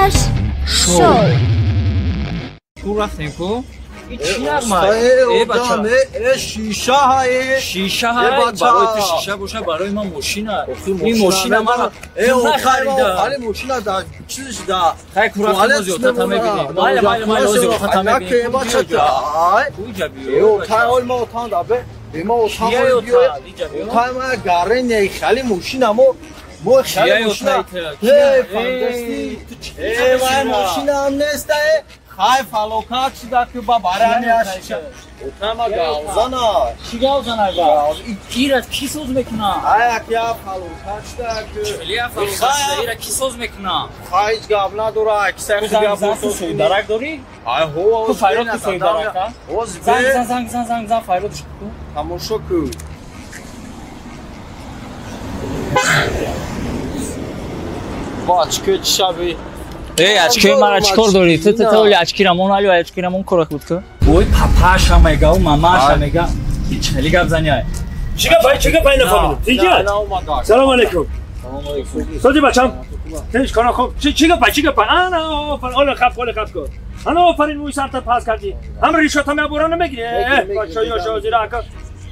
Алдараш шоу. Ку рафтем ку? И чӣ нағма? Э бача. Э шиша ҳае. Шиша ҳае. Барои ту шиша боша, барои ман мошина. Ин мошина мана э нахарида. Али мошина да чизш да. Хай ку рафтем ози отата мебинем. Майла майла майла ози отата мебинем. Э бача ай. Куҷа биё? Э отай ол ма отан да бе. Э ма отан биё. Отай ма гарен хали мошина мо мо хали мошина. Э фантасти. Э вай мошина ам нест э. Хай фалокат шуда ки ба барани ашша. Отама галзана. Чӣ галзана ба? Ира кӣ соз мекуна? Ай акя фалокат шуда ки. Чили фалокат шуда ира кӣ соз мекуна? Хай ҳеҷ гап надора, акса худ гап соз дарак дорӣ? Ай ҳо. Ту файрод ки сои дарака? Занг зан занг зан занг зан файродш ку. Тамошо ку. Бачка чаби. Эй, очки мара чикор дорӣ? Ту ту оли очкира мон али очкира мон корак буд ку? Ой, папаша мега, о мамаша мега. Ҳеч хеле гап зани ай. Чӣ гап ай, чӣ гап ай нафаҳмидам. Тинҷа? Салом алейкум. Сози бачам. Тинҷ кора хуб. Чӣ гап ай, чӣ гап ай? Ана, офарин, ола қаф, ола қаф кун. Ана офарин, мӯи сарта пас кардӣ. Ҳам ришота мебурам намегирӣ. Э, бача ёша зира ака.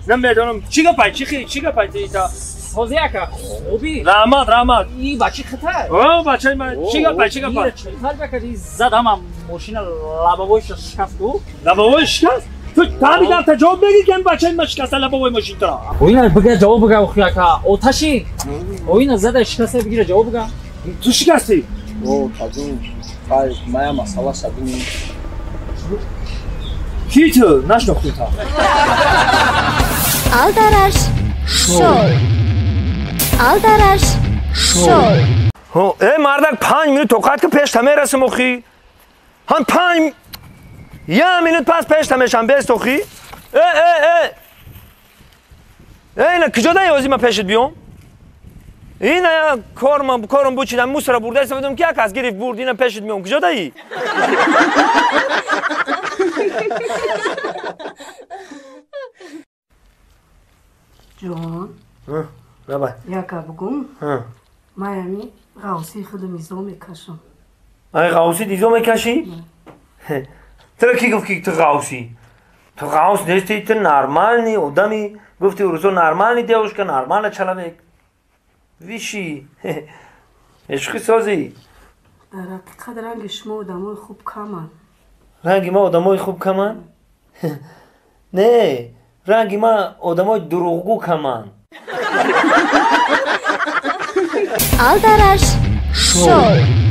Намедонам. Чӣ гап ай, чӣ гап ай та? Сози ака, хуби. Раҳмат, раҳмат. И бачи хитай. О, бачаи ман. Чӣ гап ай, чӣ гап ай? Чӣ бакади зад ҳама мошина лабовойш шикаст ку? Лабовой шикаст? Ту таби гафта ҷавоб мегӣ ки бачаи ман шикаста лабовой мошин тура? Оина бига ҷавоб бига охи ака. Оташи. Оина зада шикаста бигира ҷавоб бига. Ту шикастӣ? О, тазун. Хай, мая масъала шабини. Ки ту? Нашнохтӣ та. Алдараш шоу. Алдараш шоу. Э мардак 5 минут тоқат ки пешта мерасим охи. Ҳам 5 я минут пас пешта мешам бест охи. Э э э. Э ина куҷо даи ози ма пешит биём? Ина корм корм бучидам мусора бурда истодам ки як аз гирифт бурд ина пешит миём. Куҷо даи? Ҷон. Давай. Яка бугум. Ман ғавси худам изо мекашам. Ай ғавси изо мекашӣ? Туро ки гуфт ки ту ғавсӣ? Ту ғавс нестӣ, ту нормальный одами. Гуфти урусо нормальный девушка, нормальный человек. Виши. Ишқи созӣ. Дар ҳақиқат ранги шумо одамои хуб каманд. Ранги ма одамои хуб каманд? Не, ранги ма одамои дурӯғгӯ каманд. Алдараш шоу.